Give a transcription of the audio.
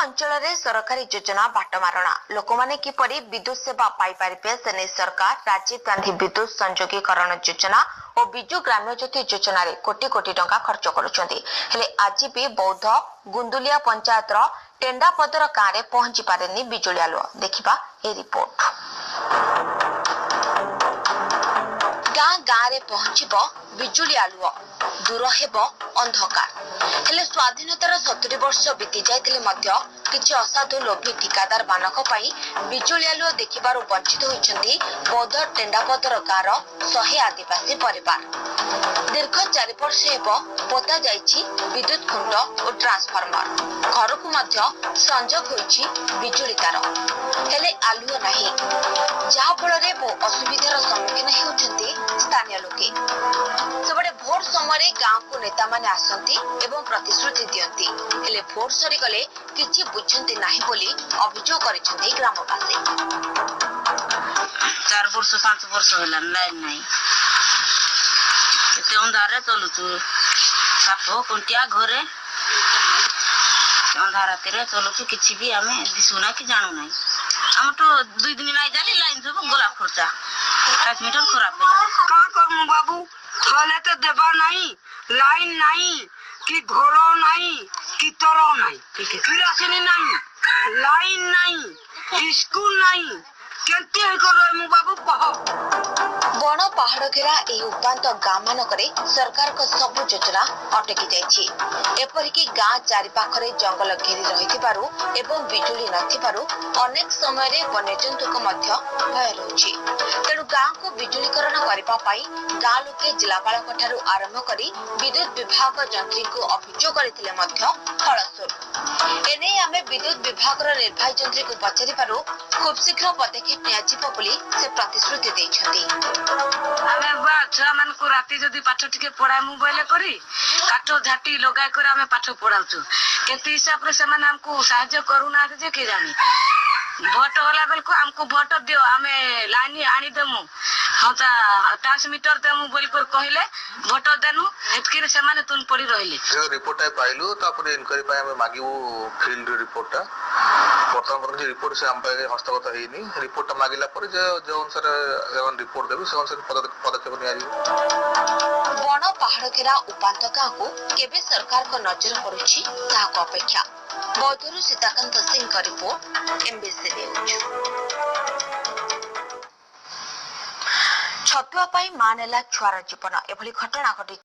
ଅଞ୍ଚଳରେ ସରକାରୀ ଯୋଜନା ବାଟମାରଣା। ଲୋକମାନେ କିପରି ବିଦ୍ୟୁତ ସେବା ପାଇପାରିବେ ସେ ନେଇ ସରକାର ରାଜୀବ ଗାନ୍ଧୀ ବିଦ୍ୟୁତ ସଂଯୋଗୀକରଣ ଯୋଜନା ଓ ବିଜୁ ଗ୍ରାମ୍ୟ ଜ୍ୟୋତି ଯୋଜନାରେ କୋଟି କୋଟି ଟଙ୍କା ଖର୍ଚ୍ଚ କରୁଛନ୍ତି। ହେଲେ ଆଜି ବି ବୌଦ୍ଧ ଗୁନ୍ଦୁଲିଆ ପଞ୍ଚାୟତର ଟେଣ୍ଡାପଦର ଗାଁରେ ପହଞ୍ଚି ପାରିନି ବିଜୁଳି ଆଲୁଅ। ଦେଖିବା ଏ ରିପୋର୍ଟ। ଗାଁ ଗାଁରେ ପହଞ୍ଚିବ ବିଜୁଳି ଆଲୁଅ, ଦୂର ହେବ ଅନ୍ଧକାର। ହେଲେ ସ୍ୱାଧୀନତାର 70 ବର୍ଷ ବିତି ଯାଇଥିଲେ ମଧ୍ୟ କିଛି ଅସାଧୁ ଲୋଭୀ ଠିକାଦାର ମାନଙ୍କ ପାଇଁ ବିଜୁଳି ଆଲୁଅ ଦେଖିବାରୁ ବଞ୍ଚିତ ହୋଇଛନ୍ତି ବୌଦ୍ଧ ଟେଣ୍ଡାପଦର ଗାଁର 100 ଆଦିବାସୀ ପରିବାର। ଦୀର୍ଘ 4 ବର୍ଷ ହେବ ପୋତା ଯାଇଛି ବିଦ୍ୟୁତ ଖୁଣ୍ଟ ଓ ଟ୍ରାନ୍ସଫର୍ମର, ଘରକୁ ମଧ୍ୟ ସଂଯୋଗ ହୋଇଛି ବିଜୁଳି ତାର, ହେଲେ ଆଲୁଅ ନାହିଁ, ଯାହାଫଳରେ ବହୁ ଅସୁବିଧାର ସମ୍ମୁଖୀନ ହେଉଛନ୍ତି ସ୍ଥାନୀୟ ଲୋକେ। ସେପଟେ ଭୋଟ ସମୟରେ ଗାଁକୁ ନେତାମାନେ ଆସନ୍ତି ଏବଂ ପ୍ରତିଶ୍ରୁତି ଦିଅନ୍ତି, ହେଲେ ଭୋଟ ସରିଗଲେ କିଛି ବୁଝନ୍ତି ନାହିଁ ବୋଲି ଅଭିଯୋଗ କରିଛନ୍ତି ଗ୍ରାମବାସୀ। 4 ବର୍ଷ 5 ବର୍ଷ ହେଲାଣି ଲାଇନ୍ ନାହିଁ, କେତେ ଅନ୍ଧାରରେ ଚଲୁଛୁ, ସାପ କଣ୍ଟିଆ ଘରେ ଅନ୍ଧାର ରାତିରେ ଚଲୁଛୁ, କିଛି ବି ଆମେ ଦିଶୁନା କି ଜାଣୁନାହିଁ। ଆମର ତ 2 ଦିନ ନାଇଁ ଜାଲି ଲାଇନ୍ ସବୁ ଗଲା ଖର୍ଚ୍ଚା, ଟ୍ରାନ୍ସମିଟର ଖରାପ ହେଲା। କାଁ କରମୁ ବାବୁ, ଥଲେ ତ ଦେବା ନାହିଁ, ଲାଇନ୍ ନାହିଁ କି ଘର ନାହିଁ କି ତର ନାହିଁ, କିରାସିନି ନାହିଁ, ଲାଇନ୍ ନାହିଁ, ସ୍କୁଲ ନାହିଁ, କେମିତି ହେଇକରି ରହିମୁ ବାବୁ କହ। ବଣ ପାହାଡ଼ ଘେରା ଏହି ଉପାନ୍ତ ଗାଁ ମାନଙ୍କରେ ସରକାରଙ୍କ ସବୁ ଯୋଜନା ଅଟକି ଯାଇଛି। ଏପରିକି ଗାଁ ଚାରିପାଖରେ ଜଙ୍ଗଲ ଘେରି ରହିଥିବାରୁ ଏବଂ ବିଜୁଳି ନଥିବାରୁ ଅନେକ ସମୟରେ ବନ୍ୟଜନ୍ତୁଙ୍କ ମଧ୍ୟ ଭୟ ରହୁଛି। ତେଣୁ ଗାଁକୁ ବିଜୁଳିକରଣ କରିବା ପାଇଁ ଗାଁ ଲୋକେ ଜିଲ୍ଲାପାଳଙ୍କ ଠାରୁ ଆରମ୍ଭ କରି ବିଦ୍ୟୁତ ବିଭାଗ ଯନ୍ତ୍ରୀଙ୍କୁ ଅଭିଯୋଗ କରିଥିଲେ ମଧ୍ୟ ଫଳଶୂନ୍ୟ। ଏନେଇ ଆମେ ବିଦ୍ୟୁତ ବିଭାଗର ନିର୍ବାହୀ ଯନ୍ତ୍ରୀଙ୍କୁ ପଚାରିବାରୁ ଖୁବ୍ ଶୀଘ୍ର ପଦକ୍ଷେପ ନିଆଯିବ ବୋଲି ସେ ପ୍ରତିଶ୍ରୁତି ଦେଇଛନ୍ତି। ଆମେ ବା ଛୁଆମାନଙ୍କୁ ରାତି ଯଦି ପାଠ ଟିକେ ପଢାମୁ ବୋଇଲେ କରି କାଠ ଝାଟି ଲଗାଇ କରି ଆମେ ପାଠ ପଢାଉଛୁ, କେତେ ହିସାବରେ ସେମାନେ ଆମକୁ ସାହାଯ୍ୟ କରୁନାହାନ୍ତି ଯେ କିଏ ଜାଣି। ଭୋଟ ହେଲା ବେଳକୁ ଆମକୁ ଭୋଟ ଦିଅ, ଆମେ ଲାଇନ ଆଣିଦେମୁ, ହଁ ଟ୍ରାନ୍ସମିଟର ଦେମୁ ବୋଲି କରି କହିଲେ, ଭୋଟ ଦେନୁ, ଏତିକିରେ ସେମାନେ ତୁନ ପଡି ରହିଲେ। ରିପୋର୍ଟଟା ପାଇଲୁ, ତାପରେ ଇନକ୍ୱାରି ପାଇଁ ଆମେ ମାଗିବୁ ଫିଲ୍ଡ ରିପୋର୍ଟଟା। ବର୍ତ୍ତମାନ ପର୍ଯ୍ୟନ୍ତ ରିପୋର୍ଟ ସେ ଆମ ପାଖରେ ହସ୍ତଗତ ହେଇନି। ରିପୋର୍ଟଟା ମାଗିଲା ପରେ ଯେ ଯେଉଁ ଅନୁସାରେ ସେମାନେ ରିପୋର୍ଟ ଦେବେ ସେ ଅନୁସାରେ ପଦକ୍ଷେପ ନିଆଯିବ। ବଣ ପାହାଡ଼ ଘେରା ଉପାନ୍ତ ଗାଁକୁ କେବେ ସରକାରଙ୍କ ନଜର ପଡୁଛି ତାହାକୁ ଅପେକ୍ଷା। ବୌଦ୍ଧରୁ ସୀତାକାନ୍ତ ସିଂଙ୍କ ରିପୋର୍ଟ, ଏମବିସି ନ୍ୟୁଜ୍। ଛତୁଆ ପାଇଁ ମା ନେଲା ଛୁଆର ଜୀବନ, ଏଭଳି ଘଟଣା ଘଟିଛି